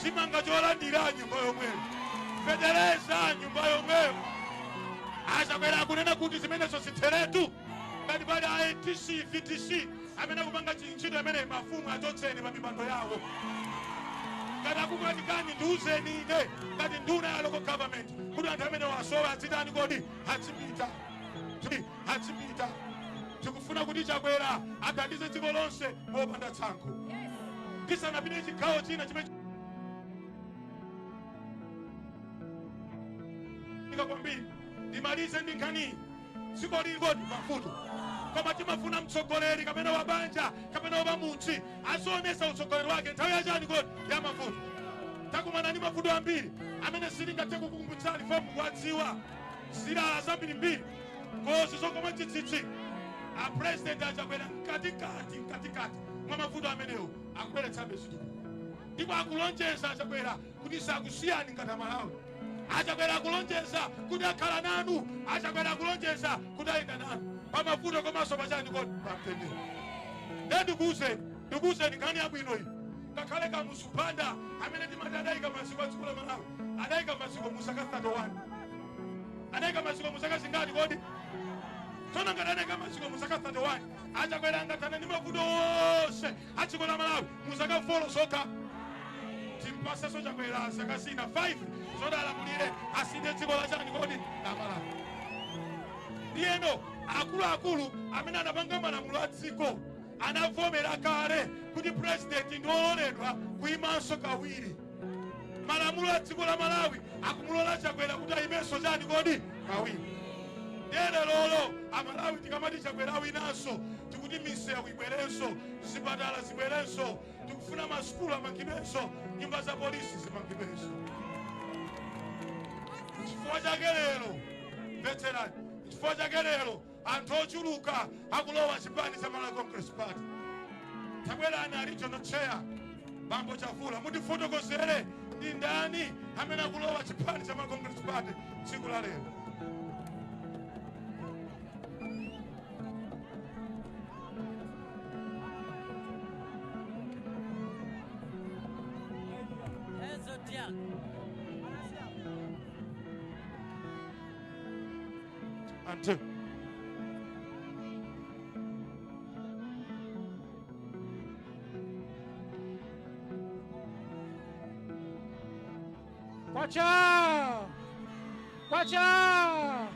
Chimanga cholandira nyumba yomweyo, fetereza nyumba yomweyo. Achakwera akunena kuti zimenezo zitheretu. Ngati pali a ATC, VTC amene akupanga ntchito imene, mafumu achotseni pa mipando yawo. Ngati akukanikani, ndiuzeni ine ngati nduna ya local government kuti anthu amene wasowa azitani kodi? Azipita, azipita. Tikufuna kuti Chakwera athandize dziko lonse mopanda tsankho. Tisanapite chigawo china chimene kwambiri, ndimalize ndi nkhaniyi. Dziko lili kodi mavuto, koma timafuna mtsogoleri kapena wa banja kapena wa mudzi azionesa utsogoleri wake nthawi yachani kodi? Ya mavuto. Takumana ndi mavuto ambiri amene sitingathe kukukumbutsani fomu kuwadziwa, zilala zambirimbiri, ngozi zokoma chitsitsi. A President Achakwera mkatikati mkatikati mwa mavuto amenewo akubweretsabe zitukuko, ndipo akulonjeza Achakwera kuti sakusiyani ngati Amalawi. Achakwera akulonjeza kuti akhala nanu. Achakwera akulonjeza kuti ayenda nanu pamavuto komanso pachani kodi? Pamtendere. Nde ndikuwuzeni, ndikuwuzeni nkhani yabwino iyi. Ngakhale Kamuzu Banda amene timati adayika maziko a dziko la Malawi, adayika maziko mu zaka 31. Adayika maziko mu zaka zingati kodi? Tsono ngati adayika maziko mu zaka 31, Achakwera angathane ndi mavuto onse a dziko la Malawi mu zaka 4 zokha? Timpasenso Chakwera zaka zina 5 zoti alamulire, asinthe dziko la chani kodi? La Malawi. Ndiyeno akuluakulu amene anapanga malamulo a dziko anavomera kale kuti president ndi ololedwa kuyimanso kawiri. Malamulo a dziko la Malawi akumulola Chakwera kuti ayimenso chani kodi? Kawiri. Ndere lolo Amalawi tikamati Chakwera awinanso, tikuti misewu ibwerenso, zipatala zibwerenso, tikufuna masukulu amangidwenso, nyumba za polisi zimangidwenso. Chifukwa chake lero, mvetserani, chifukwa chake lero anthu ochuluka akulowa chipani cha Malawi Congress Party. Tabwerani a regional chair Bambo Chavula, mutifotokozere ndi ndani amene akulowa chipani cha Malawi Congress Party tsiku la lero. Zodiac. Anthu Kwacha! Kwacha!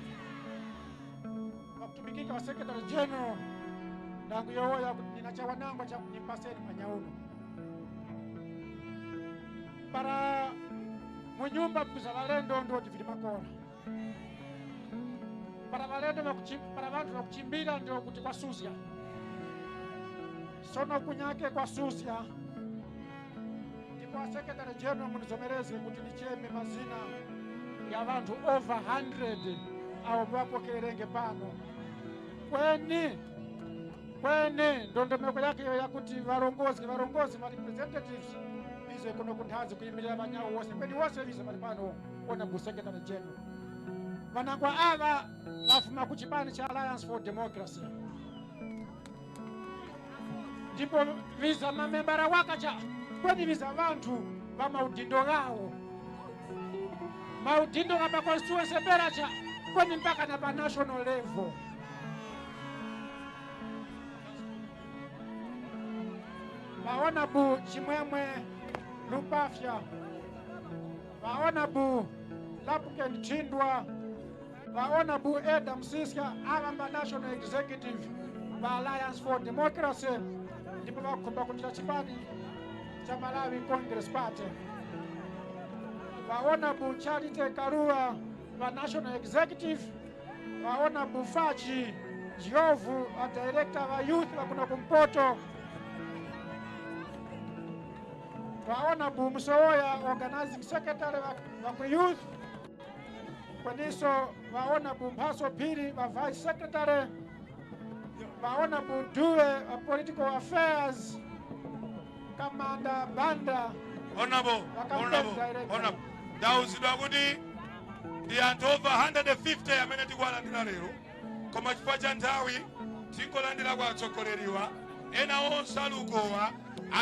Wakutumikika wa Secretary General ndangu yowoya kuti nina cha wanangwa cha nimpaseni mwanya uno para munyumba mkuza valendo ndo tivili makola para valendo para vanthu vakuchimbira ndio kuti kwasuzya sono kunyake kwasuzya. Ndipo a Secretary General, munizomereze kuti ndicheme mazina ya vanthu over 100 awo muwapokererenge pano. Kweni kweni ndondomeko yake iyo yakuti valongozi ma representatives bize kuno kunthanzi kuyimirira vanyawo wose, kweni wose bize vali pano ona bu Secretary General. Vanangwa ava vafuma ku chipani cha Alliance for Democracy, ndipo viza mamembara wakacha, kweni viza vanthu va maudindo gawo, maudindo ga pa constituency peracha, kweni mpaka na pa national level. Vaona bu Chimwemwe Lupafya, vaona bu Lapken Chindwa, vaona bu Eda Msiska, ava mba national executive va Alliance for Democracy, ndipo vakhumba kuchita chipani cha Malawi Congress Party. Vaona bu Charity Karua va national executive, vaona bu Faji Jiovu va director va youth va kuno kumpoto, vaona bu Msowoya organizing secretary va ku youth, kweniso vaona bu Mphaso Phiri va vice secretary, vaona bu Due va political affairs, Kamanda Banda Honorable, va campaign honorable, director. Honorable. Ndauzidwa kuti ndi anthu over 150 amene tikuwalandira lero, koma chifukwa cha nthawi tingolandira kwa atsogoleriwa. Ena onse alukowa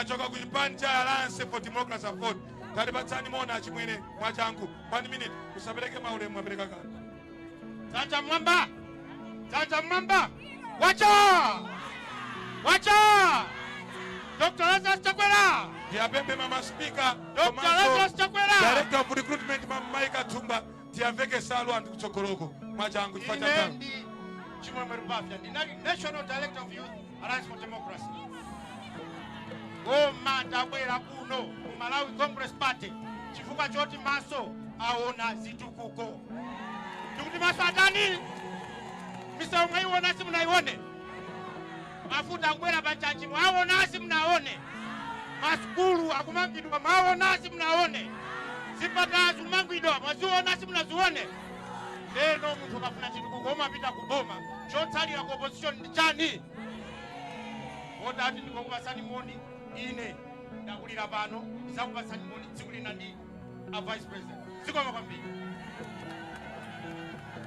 achoka ku chipani cha Alliance for Democracy, AFORD. Tatipatsani moni achimwene mwachangu. 1 minute. Musapereke maulemu, mwapereka kale. Dzanja mwamba, dzanja mwamba. Wacha, wacha. Dr. Lazarus Chakwera. Ndiyapemphe mama Speaker Dr. komanso Lazarus Chakwera. Director of Recruitment Mama Maika Thumba, tiyaveke salu anthu kutsogoloko mwachangu chifukwa cha Ine nthawi. Ndi Chimwemwe Rupafya, ndinali National Director of Youth Alliance for Democracy. Koma tabwera kuno ku Malawi Congress Party chifukwa choti maso aona zitukuko. Ndikuti maso atani? Misewu mwaiona, simunaione? Mafuta akubwera pachanji, mwaona, simunaone? Masukulu akumangidwa, mwaona, simunaone? Zipatala zikumangidwa, mwaziona, simunazione? Lero munthu akafuna chitukuko umapita ku boma. Chotsalira ku opposition ndi chani? Wotati ndikokupasani moni. Ine ndakulira pano, ndizakupasani moni tsiku lina ndi a Vice President. Zikomo kwambiri.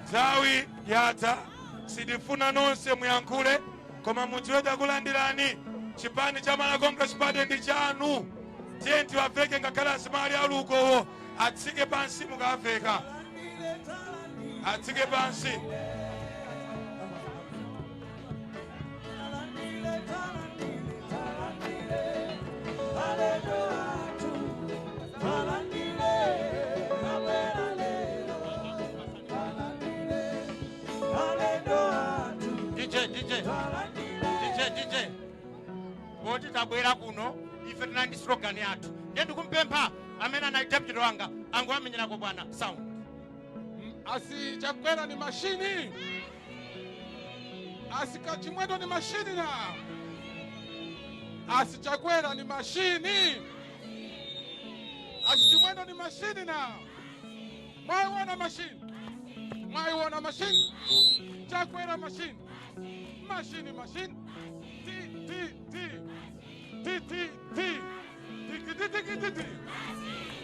Nthawi yatha, sindifuna nonse muyankhule, koma mudziwe takulandirani. Chipani cha Malawi Congress Party ndi chanu. Tiye tiwaveke, ngakhale azimali alukowo atsike pansi, mukaveka atsike pansi. DJ, DJ, DJ, DJ. Poti tabwera kuno, ife tinali ndi slogan yathu, ndiye ndikumpempha amene anali deputy wanga angoamenyerako bwana sound. Asi Chakwera ni mashini, asi Kachimwendo ni mashini, na asi Chakwera ni mashini, asi Chimwendo ni mashini. Na mwaiwona mashini, mwaiwona mashini. Chakwera mashini, mashini, mashini. T T T T T T T T T T T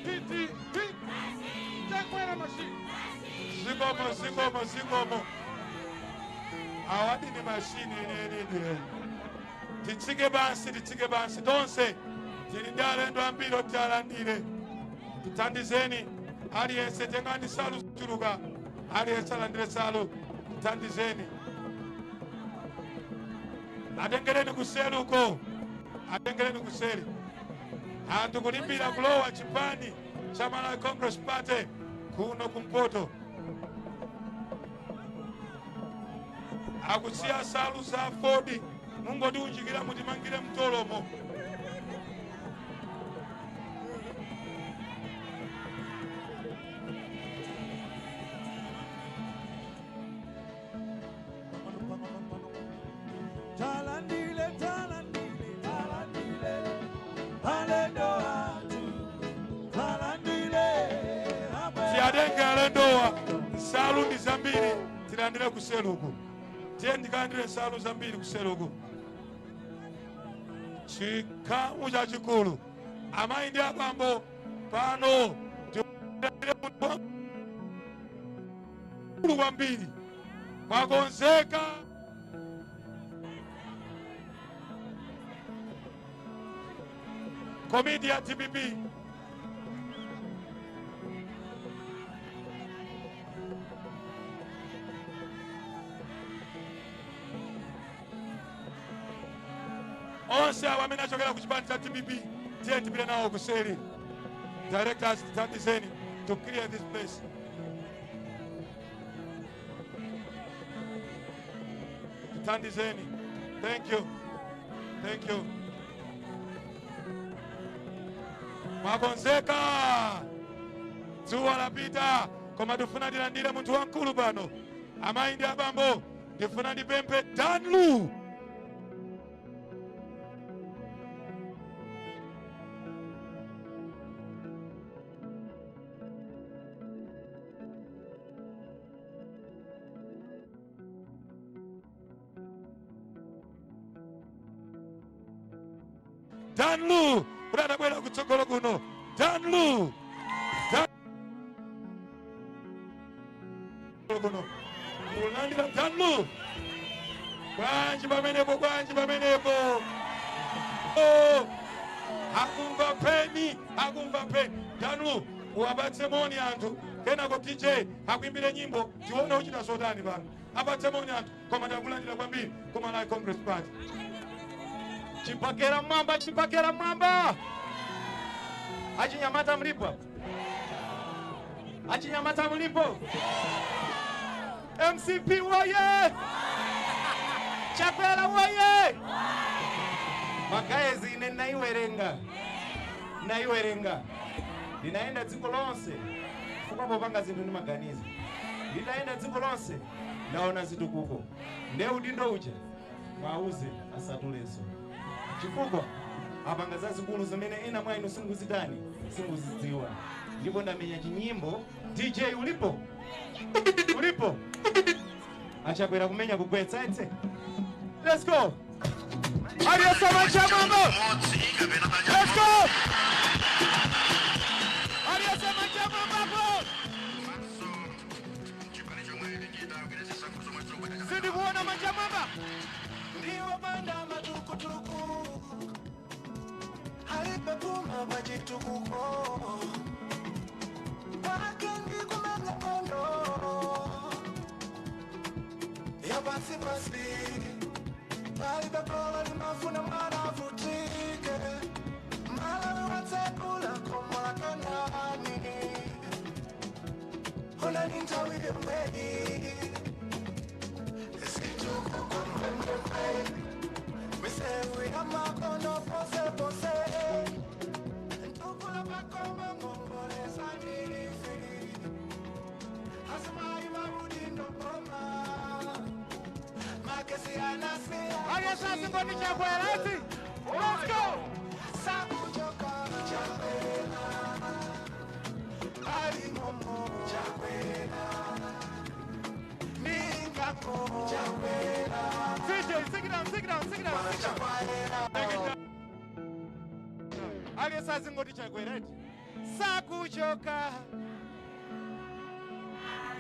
T T T Chakwera mashini. Zikomo, zikomo, zikomo. Awadi ni mashini enenidi. Titsike pansi, titsike pansi tonse. Tili ndi alendo ambiri oti alandire. Tithandizeni aliyense, tengani salu zochuluka, aliyense alandire salu. Tithandizeni, atengereni kuseri uko, atengereni kuseri. Anthu kulimbira kulowa chipani cha Malawi Congress Party kuno kumpoto, akusiya salu za Ford. Mungotiunjikira, mutimangire mtolomo. Talandile, talandile, talandile, alendo atu, talandile. Tiyatenge alendowa, nsalu ndi zambiri, tilandire kuseluku. Tiye ndikalandire nsalu zambiri kuseluku. Chikhamu chachikulu, amayi ndi abambo, pano tilandire munthu wamkulu kwambiri. Mwakonzeka? Komiti ya DPP. Onse awo amene achokera ku chipani cha DPP, tiye tipite nawo kuseri. Directors, tithandizeni to clear this place. Tithandizeni. Thank you, thank you. Mwakonzeka? Dzuwa lapita, koma tifuna tilandire munthu wamkulu pano. Amayi ndi abambo, ndifuna ndipemphe Danlu. Danlu kuti atabwera kutsogolo kuno. Danlu, Dan kuno kulandira Danlu. Bwanji pamenepo, bwanji pamenepo? Oh, akumva peni. Akumva pain. Dan Lu uwapatse moni anthu kenako DJ akuimbire nyimbo tione uchita zotani pano. Apatse moni anthu koma ndakulandira kwambiri ku Malawi Congress Party. Chipakera mwamba, chipakera mwamba. Achinyamata mlipo? Achinyamata mlipo? MCP woye! Chakwera woye! Magaezi ine naiwerenga. Naiwerenga. Ndinaenda dziko lonse. Chifukwa popanga zinthu ndimaganiza. Ndinaenda dziko lonse. Ndaona zitukuko. Nde udindo uja. Mwauze asatuleso. Chifukwa apanga zazikulu zimene ena mwa inu simukuzitani, simukuzidziwa. Ndipo ndamenya chinyimbo. DJ ulipo? Ulipo? Achakwera kumenya kugwetsa etse. Let's go. Aliyesema chamambo. Let's go. Aliyesema chamambo. Sindikuona machamamba. Ndiwo banda matukutuku. Halipe puma pachitukuko. Wakendi kumenya kondo. Ya pasi pasi. Palibe kola limafuna mwana avutike. Malawi watsekula khomo la Kanani. Ona ni nthawi yomweyi. Zitukuko mbembembe. Misewu ya makono pose pose. Ntukula pakoma ngongole zanifi. Azimayi maudindo boma. Magesi anasiya. Aliyesema ngoni Chakwera eti. Let's go. Sakuchoka Chakwera. Ali momo Chakwera. Ningako Chakwera. DJ, sing it down, sing it down, sing it down, sing it down. Aliyesema ngoti Chakwera eti. Sakuchoka.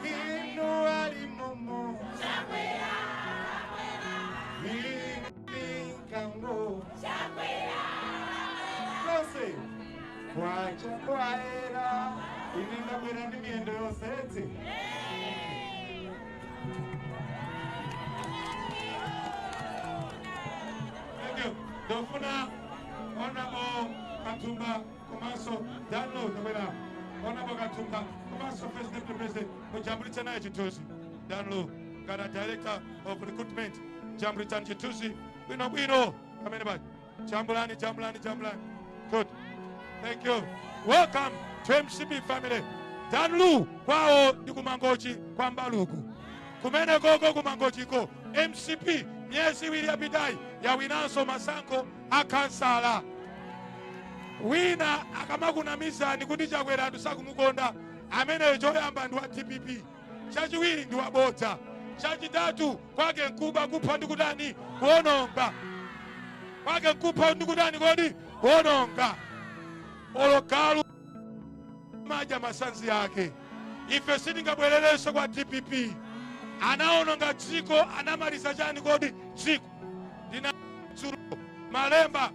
Inu ali momo Chakwera. Ningango Chakwera. Lonse. Kwacha kwaera. Ine ndabwera ndi miyendo yonse eti. Thank you. Ndofuna Honorable Katumba komanso Dan Lu tabwera. Honorable Katumba komanso First Deputy President mujambulitse naye chithunzi. Dan Lu kana Director of Recruitment jambulitsani chithunzi bwino bwino pamene paja. Jambulani, jambulani, jambulani. Good. Thank you. Welcome to MCP family. Dan Lu kwawo ndi kumangochi kwa Mbaluku. Kumene koko kumangochiko MCP miyezi iwiri yapitayi yawinanso masankho a kansala. Wina akamakunamizani kuti Chakwera anthu sakumukonda, ameneyo choyamba ndi wa DPP, chachiwiri ndi wabodza, chachitatu kwake nkuba kupha ndi kutani kuononga. Kwake nkupha ndi kutani kodi kuononga. Ologalu madya masanzi yake. Ife sitingabwererenso kwa DPP. Anaononga dziko, anamaliza chani kodi dziko. Ndina dzulo malemba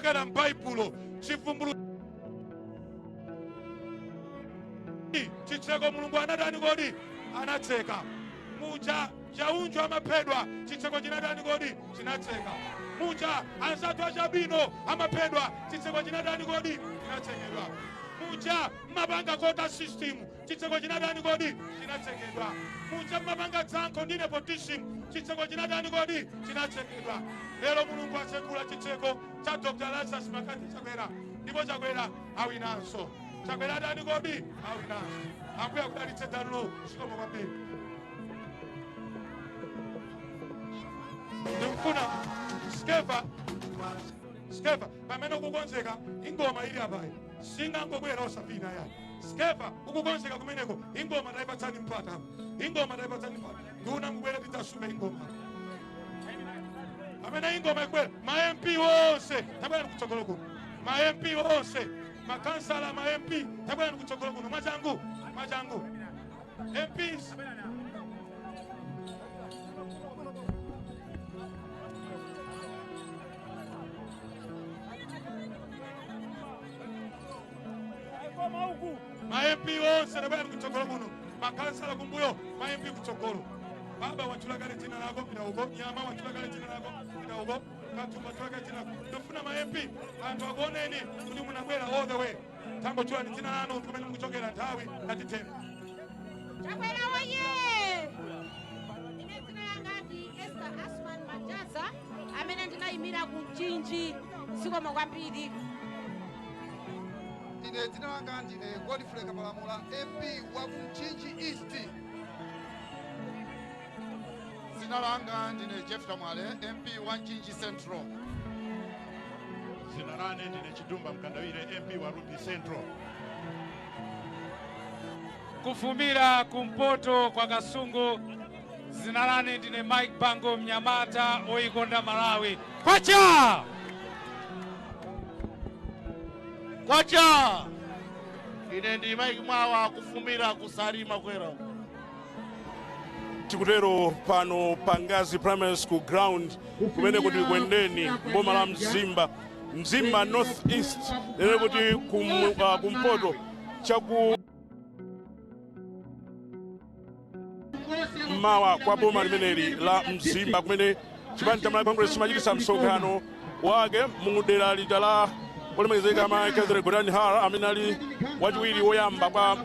kana m'Baibulo chivumbulu chitseko Mulungu anatani kodi anatseka. Muja chaunjo amaphedwa chitseko chinatani kodi chinatseka. Muja anzathu achabino amaphedwa chitseko chinatani kodi chinatsekedwa. Muja mapanga quota system chitseko chinatani kodi chinatsekedwa. Muja mapanga tsankho ndi nepotism chitseko chinatani kodi chinatsekedwa. Lero Mulungu atsekula chitseko cha Dr. Lazarus McCarthy Chakwera, ndipo Chakwera awinanso. Chakwera atani kodi awinanso. Ambuye akudalitse Dan Lu zikomo kwambiri. Ndikufuna Skeffa, Skeffa pamene ukukonzeka ingoma ili apayi singangobwera osafina yayi. Skeffa ukukonzeka kumeneko ingoma tayipatsani mpata, ingoma tayipatsani mpata. Nduna mubwere tidzasume ingoma. Pamene ingoma ikwera, ma MP onse tabwera kutsogolo kuno. Ma MP onse, makansala, ma MP tabwera kutsogolo kuno mwachangu, mwachangu. MPs. Ma MP onse tabwera kutsogolo kuno, makansala kumbuyo, ma MP kutsogolo. Baba, wachula kale dzina lako, pita uko. Nyama, wachula kale dzina lako, pita uko. Katumba, wachula kale dzina lako. Ndofuna ma MP anthu akuoneni kuti munabwera all the way. Tangochulani dzina lanu, kumene mukuchokera, nthawi tatitera. Chakwera woye! Ine dzina langa ndi Esther Asman Majaza, amene ndinayimira ku Mchinji. Zikomo kwambiri. Ine dzina langa ndine Godfrey Kapalamula, MP wa ku Mchinji East. Dzina langa ndine Jeffrey Mwale, MP wa Mchinji Central. Dzina lane ndine Chidumba Mkandawire, MP wa Rumphi Central. Kufumira kumpoto kwa Kasungu, zina lane ndine Mike Bango, mnyamata oyikonda Malawi. Kwacha! Kwacha! Ine ndi Mike Mwawa, kufumira kusalima kwera. Tikutero pano pa Ngazi Primary School ground, kumene kuti Kwendeni, boma la Mzimba, Mzimba North East, lero kuti kumpoto chaku mmawa kwa boma limeneli la Mzimba, kumene chipani cha Malawi Congress chimachitisa msonkhano wake mu dera lija la olemekezeka Mayi Catherine Gotani Hara, amene ali wachiwiri woyamba kwa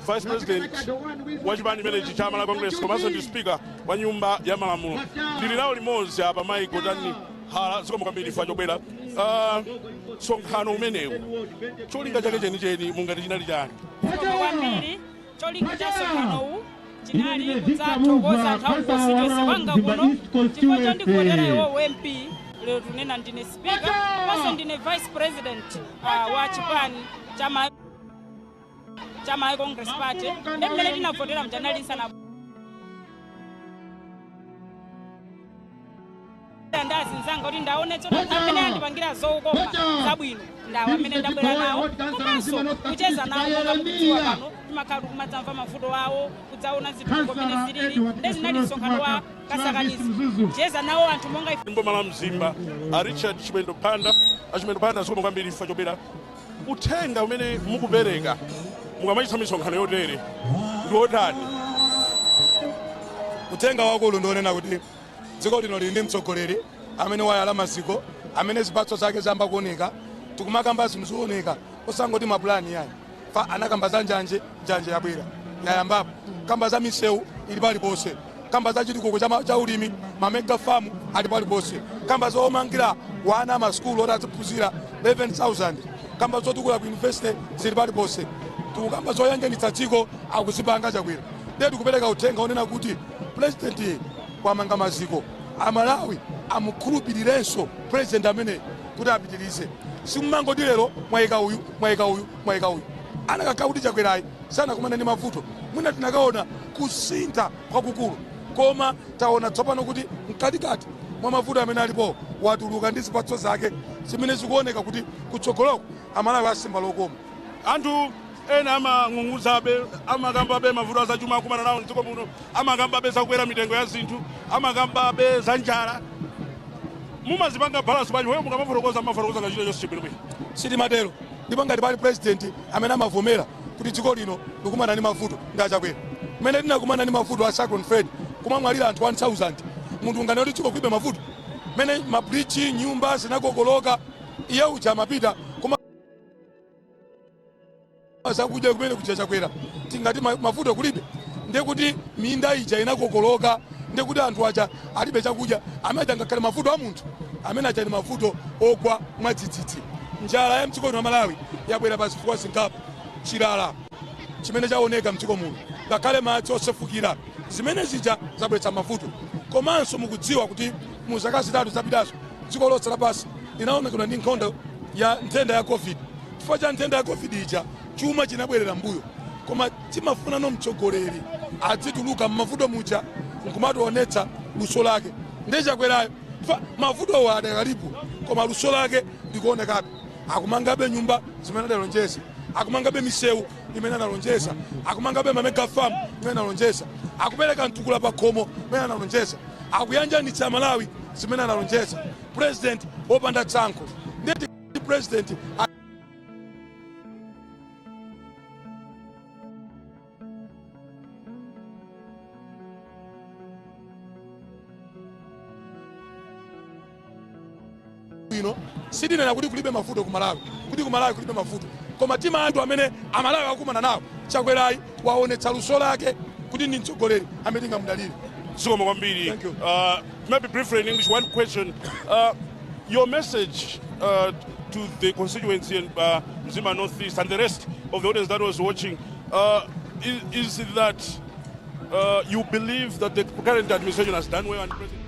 vice president wa chipani chimenechi cha Malawi Congress, komanso ndi speaker wa nyumba ya malamulo. Ndili nawo limodzi apa Mayi Gotani Hara. Zikomo kwambiri chifukwa chobwera. Msonkhano umenewu, cholinga chake chenicheni mungati chinali chani? Zikomo kwambiri. Cholinga cha msonkhanowu chinali kudzathokoza anthu aku constituency kwanga kuno chifukwa chondivotera iwowo MP. Lero tunena ndine speaker komanso ndine vice president wa chipani cha Malawi Congress Party. Ndi mmene tinavotera mjanali nsana ndazinzanga kuti ndaone tsono amene andipangira zokoma zabwino, ndawo amene ndabwera nawo, komanso kucheza nawo. Monga mukudziwa, pano timakhala kumadzamva mavuto awo, kudzaona zitukuko mmene zilili. Ndezinali msonkhano wa kasakanizi, kucheza nawo anthu monga ife. Mboma la Mzimba, a Richard Chimwendo Banda. A Chimwendo Banda, zikomo kwambiri chifukwa chobwera. Uthenga umene mukupereka mukamachitsa misonkhano yotere ndi wotani? Uthenga wakulu ndionena kuti dziko lino lili ndi mtsogoleri amene wayala maziko, amene zipatso zake zamba kuoneka. Tikumakamba zinthu zooneka, osangoti mapulani yani. Fa anakamba za njanje, njanje yabwera, yayambapo. Kamba za misewu, ili paliponse. Kamba za chitukuko cha ulimi, ma mega farm ali paliponse. Kamba zomangira wana masukulu oti aziphunzira 11,000, kamba zotukula ku university, zili paliponse. Tikukamba zoyanjanitsa dziko, akuzipanga Chakwera. Ndiye tikupereka uthenga onena kuti president wamanga maziko, Amalawi amukhulupirirenso president amene kuti apitirize. Simumangoti lero mwayika uyu, mwayika uyu, mwayika uyu. Anakakhala kuti Chakwerayi sanakumana ndi mavuto, mwina tinakaona kusintha kwakukulu, koma taona tsopano kuti mkatikati mwa mavuto amene alipo watuluka ndi zipatso zake zimene zikuoneka kuti kutsogoloko Amalawi asimba lokoma. Anthu ena amang'ung'udzabe, amakambabe mavuto azachuma akumana nawo mdziko muno, amakambabe zakukwera mitengo ya zinthu, amakambabe za njala. Mumazipanga balance bwanji? Wewe mukamafotokoza, mafotokoza ngachito chonse chibwinobwino. Sitimatero. Ndipo ngati pali president amene amavomera kuti dziko lino likumana ndi mavuto, ndi aChakwera. Mmene tinakumana ndi mavuto a Cyclone Freddy, kumamwalira anthu 1000, munthu ungane kuti dziko kulibe mavuto? Mmene mabridge, nyumba zinakokoloka, iye uja amapita kuma zakudya kumene kuja Chakwera. Tingati mavuto kulibe? Ndiye kuti minda ija inakokoloka, ndiye kuti anthu aja alibe chakudya. Amene aja ngakhale mavuto a munthu amene aja ni mavuto ogwa mwadzidzidzi. Njala ya mdziko lino la Malawi yabwera pa zifukwa zingapo: chilala chimene chaoneka mdziko muno, ngakhale madzi osefukira, zimene zija zabweretsa mavuto. Komanso mukudziwa kuti mu zaka 3 zapitazo dziko lonse lapansi linaonekedwa ndi nkhondo ya nthenda ya COVID. Chifukwa cha nthenda ya COVID ija, chuma chinabwerera mbuyo. Koma timafunano mtsogoleri adzituluka m'mavuto muja nkumationetsa luso lake. Ndiye Chakwerayo fa mavutowo adakalipo, koma luso lake likuonekabe. Akumangabe nyumba zimene adalonjeza, akumangabe misewu imene analonjeza, akumangabe ma mega farm imene analonjeza, akupereka mtukula pa khomo imene analonjeza, akuyanjanitsa Malawi zimene analonjeza. President wopanda tsankho ndiye president. Bwino, sitinena kuti kulibe mavuto ku Malawi, kuti ku Malawi kulibe mavuto, koma tima anthu amene Amalawi akumana nawo, Chakwerayi waonetsa luso lake kuti ndi mtsogoleri amene tingamudalire. Zikomo kwambiri. Maybe briefly in English, one question. Your message to the constituency and Mzimba Northeast and the rest of the audience that was watching is that you believe that the current administration has done well and President